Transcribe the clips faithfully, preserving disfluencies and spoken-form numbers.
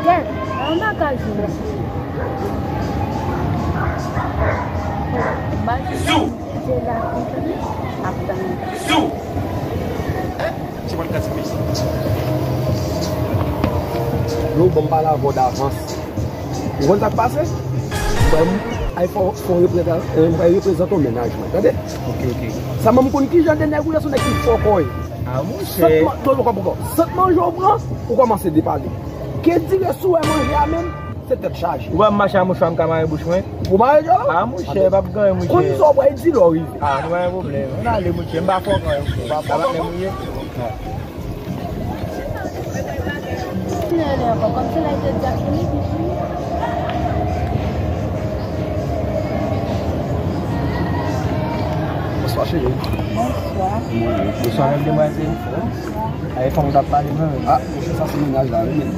Gèt, an bagay jodi. Mal jodi la, ap tann. Yo, ban m pale avè w davans. Ou konn sa k pase? Mwen, ay fò, fò reprezan-, eh, mwen reprezante yon mennaj mwen, tande? Ok, ok. Sa mwen konn ki jan de nèg ou ye, se yon nèg ki fò kò ye. Ah, monchè. Sant man-, non, non, konpran. Sant manje w pran, ou kòmanse depale. Ke dire sou wè manje a menm, se tèt chaje. Ou pa mache a mouchwa, m ka mare bouch mwen? Ou mare djòl ou? Ah, monchè, p ap gen anyen, monchè. Konn sa w pral di lè w rive. Ah, nou pa gen pwoblèm. Ann ale, monchè, m pa fò kò, m pa fò kò. Ou pa fò kò? Bonswa, cheri. Bonswa. Bonswa, mèm demwazèl. Bonswa. Ay, fanm ou t ap pale mwen menm. Ah, monchè, sa se mennaj la, wi, men.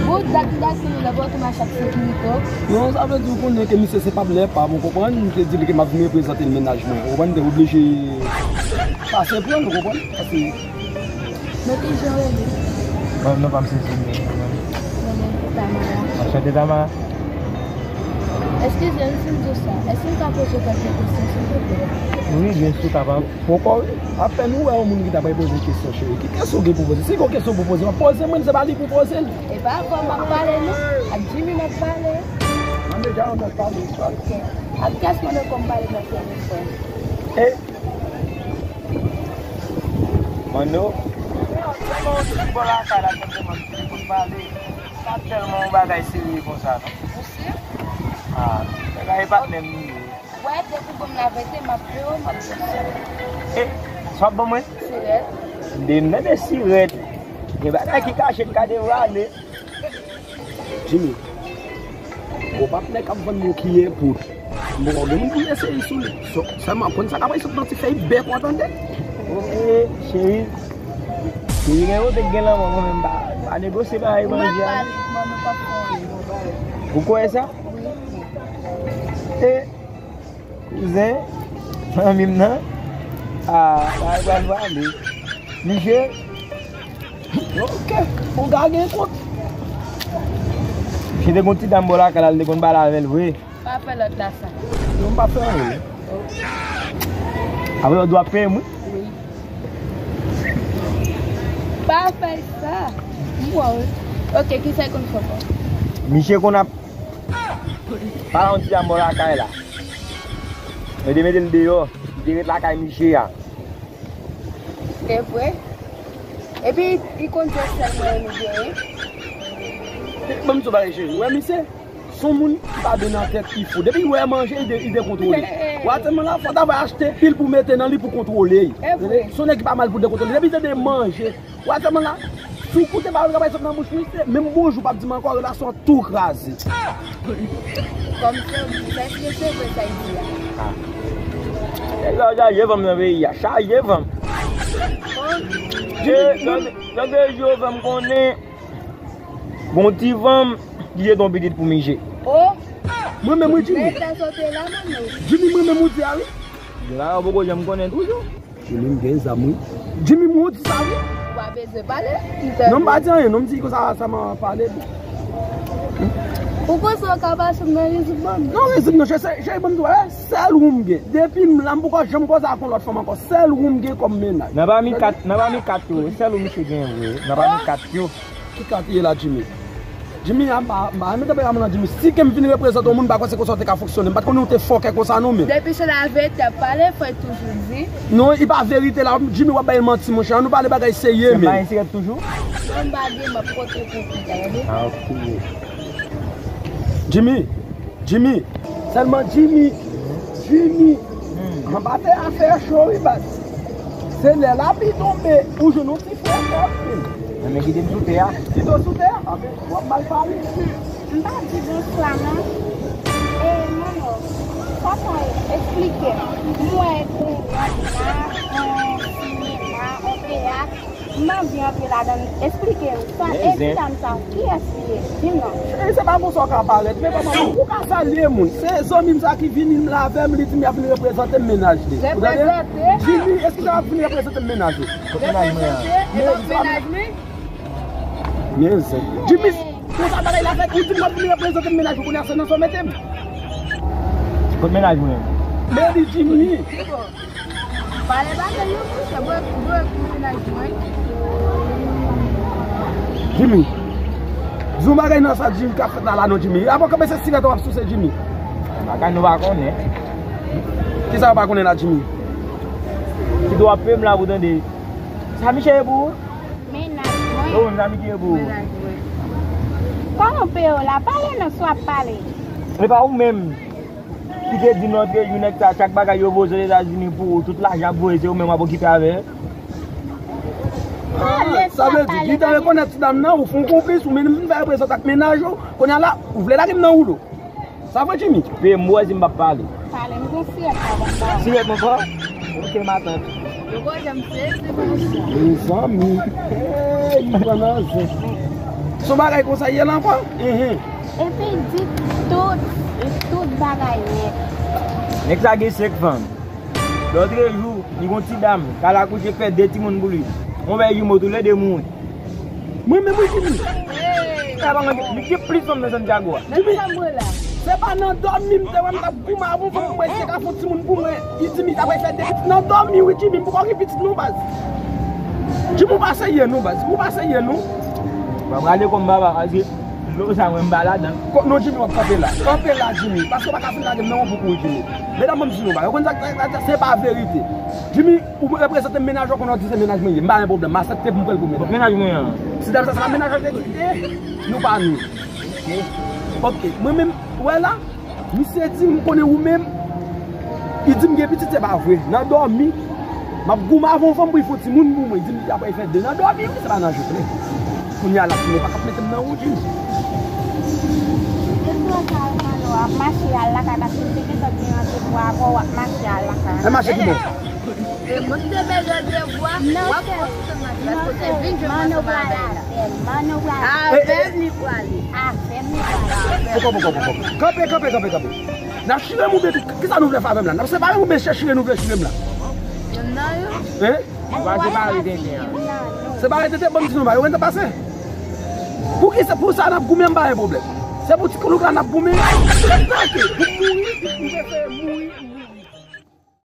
Bon, dat, dat, nou la pou tou mache ak sekirite. Non, sa vle di ou konnen ke misye se pa m lè pa m, ou konprann? M te di li ke m ap vin reprezante l mennaj mwen. Ou konprann? M te oblije pase pran l, ou konprann? Paske Men ki jan w rele? Mwen, non pa m se Jimmy. Mwen menm se Tamara. Anchante, Tamara. Eskize m si m di w sa. Èske m ka poze w kèlke kesyon, silvouplè? Wi, byen si w kapab. Poko, wi. Apèn ou wè yon moun ki ta pral poze kesyon, cheri. Ki kesyon w gen pou poze? Si gen yon kesyon pou poze, w ap poze mwen, se pa li pou poze l. E pa avè w m ap pale, non. Ak Jimmy m ap pale. Mwen deja w ap pale, pale. Ok. Ak kiyès mwen dekonm pale nan telefòn? E, Manno, tèlman yon ti bò lakay la, tèlman ki te konn pale. Pa tèlman yon bagay serye konsa, non. Ou si? Ah, bagay e pa menm li ye. Wè, depi bon m laverite, m ap peye w, m ap di w. E, sa w ap ban mwen? Sirèt. M de, m tande sirèt. Gen bagay ki kache, m ka devwale. Jimmy, gwo patnè k ap vann nou kiye poud. M poko gen moun pou m eseye sou li. Sèlman konn sa k ap sot nan ti fèy bèk ou tande. Oke, cheri. Cheri, gen kote k gen lanmò kanmenm, pa, pa negosye bagay manje a. Ou kwè sa? E, Kouzen, zanmi m nan. Ah, bagay pral pale. Misye. Ok, ou ka gen kont. Misye te gon ti dam bò lakay la, li te konn pale avè l vre. Pa fè lòt la sa. Non, m pa fè anyen. Apre lòt dwa peye m, wi. Wi. Pa fè sa. M wè w. Ok, kisa l konn fè ankò? Misye konn ap pale yon ti dam bò lakay la. Yo te mete l deyò, li te ret lakay misye a. Se vre? Epi, li konn di w sèl mwayen li genyen. Ban m di w bagay, cheri. Ou wè misye? Se yon moun ki pa byen nan tèt ki fou. Depi l wè manje, li de-, li dekontwole. Ou wè tèlman la, fò ta va achte pil pou mete nan li pou kontwole l. Se vre. Se yon nèg ki pa mal pou dekontwole. Depi l tande manje, Ou wè tèlman la, si w koute pawòl k ap sot nan bouch li, se menm bonjou p ap di m ankò, relasyon an tou kraze. Kòm se, èske se vre sa y di a? Ah. Nèg yo chaje fanm nan peyi a, chaje fanm. Oh. E, lòt, lòt de jou fanm konnen, gon ti fanm ki jete yon pitit pou manje. Oh. Mwen menm, wi, Jimmy. Jimmy, mwen menm, ou di a, wi. Gen bagay ou poko janm konnen toujou. Jimmy, m gen zam, wi. Jimmy, m ou di sa, wi. Ou pa bezwen pale. Non, m pa di anyen, non, m di konsa, sa m a pale. Ou panse w ka pase m nan rizib, ban m? Non, rizib, non, cheri, cheri, ban m di w, eh, sèl ou m gen. Depi m la, m poko janm koze ak yon lòt fanm ankò. Sèl ou m gen kòm mennaj. Nan pami kat, nan pami kat yo, sèl ou misye gen vre. Nan pami kat yo. Ki kat ye la, Jimmy? Jimmy, a, m pa, m pa renmen tanperaman nan Jimmy. Si ke m vin reprezante yon moun, m pa kwè se konsa w te ka fonksyone. M pa t konnen w te fòkè konsa non, men. Depi se laverite ap pale, fò l toujou di. Non, li pa verite la, Jimmy, w ap bay manti, monchè. Ann nou pale bagay serye, men. Se pa yon sirèt toujou? Non, m pa di, m ap pote pou pita, tande? Ah, ok. Jimmy, Jimmy, sèlman Jimmy, Jimmy, anba tè a fè cho, wi, baz. Se lè lapli tonbe, ou jwenn yon ti frè fè anpil. Mwen men kite m sou tè a. Kite w sou tè a? Anben, w ap mal pale. M pa di bonswa, non. E, Manno, sa sa ye? Eksplike m. M wè gon wòb la, yon sinema, yon teyat. M anvi antre ladan l. Eksplike m. Sa, e ti dam sa, kiyès li ye? Di m non. Cheri, se pa konsa w ka parèt, men kòman ou ka salye moun? Se zanmi m sa ki vini la avè m, li di m y ap vin reprezante m mennaj li. Ou tande? Reprezante? Jimmy, èske w ap vin reprezante m mennaj ou? Reprezante? E donk mennaj li? Men zen. Jimmy, konsa bagay la fèt, ou di m w ap vin reprezante m mennaj ou, kounye a se nan sa w mete m. Kot mennaj mwen? Men li Jimmy. Pale bagay yo, monchè, bwè, bwè, pou mennaj mwen. Jimmy, di yon bagay nan sa Jimmy k ap fèt la, la non Jimmy. Apre kanpe se sirèt w ap souse Jimmy. Bagay nou pa konnen. Kisa w pa konnen la Jimmy? Kite w ap peye m la pou tande. Sa Michel ye pou ou? Mennaj mwen. Yo, menm zanmi ki ye pou ou. Mennaj mwen. Kòman w peye w la? Pale non, si w ap pale. E pa ou menm ki te di m lòt jou nèg sa, chak bagay yo voye Ozetazini pou ou, tout lajan ap voye, se ou menm w ap okipe avè l. Ah, sa vle di, li te rekonèt ti dam nan, ou fè yon konplis, ou mennen m vin fè reprezante ak mennaj ou, kounye a la, ou vle lage m nan woulo. Sa vre, Jimmy? Peye m, ou wè si m p ap pale. Pale, m gon sirèt la ban m ba w. Sirèt mwen pran? Ok, matant. Yo gon janm sezi konsa. Mezanmi. Hey, m pran nan zen. Se yon bagay konsa ye la ankò? Ehe. Epi di tout, tout bagay nèt. Nèg sa gen senk fanm. Lòt jou, li gon ti dam k al akouche, fè de timoun pou li. Yon bèl jimo, toulède mouri. Mwen menm wi Jimmy. Li gen plis fanm nan Santiago a. Jimmy, se pa nan dòmi m te wè m t ap goumen avè yon fanm pou mwen, se ka fè yon timoun pou mwen. Li di m li ta pral fè de pitit nan dòmi wi Jimmy, m poko gen pitit non baz. Jimmy, ou pa serye non baz, ou pa serye non. Mwen prale kòm papa, paske dlo sa mwen m pa ladan. Ko-, non Jimmy, w ap kanpe la. Kanpe la Jimmy, paske w pa ka fin lage m nan yon bouk wi Jimmy. Medam, ban m di nou bagay, ou konn sa k, sa k, sa k, se pa verite. Jimmy, ou reprezante mennaj ou, konnen w di se mennaj mwen ye. M pa gen pwoblèm, m aksepte pou m pran l pou mennaj. Mennaj mwen an. Si dam sa se pa mennaj ou te di, eh, nou pa nou. Ok. Ok, mwen menm, ou wè la, misye di m konnen ou menm, li di m gen pitit, se pa vre. Nan dòmi, m ap goumen avè yon fanm pou li fè yon timoun pou mwen. Li di m li ap fè de nan dòmi, wi, se pa nan je vle. Kounye a la, nou pa k ap mete m nan wout, Jimmy. Depi w sa w ap mache al lakay, paske m te gentan gen randevou avè w, w ap mache al lakay. Al mache ki bò? E moun ki te bèl randevou a, w ap konfime mache, paske w te vin jwenn mwen ansanm avè l. Avè m li prale. Avè m li prale. Poko, poko, poko. Kanpe, kanpe, kanpe, kanpe. N ap chire m oubyen tou, kisa nou vle fè avè m la? N ap separe m oubyen se chire nou vle chire m la? Youn nan yo. Hein? Ou pa separe tenten an. Separe tenten, ban m di nou bagay, ou konn sa k pase? Pou kisa, pou sa n ap goumen, m pa gen pwoblèm. Se pou ti koulouk la n ap goumen. Pou m mouri, m prefere mouri.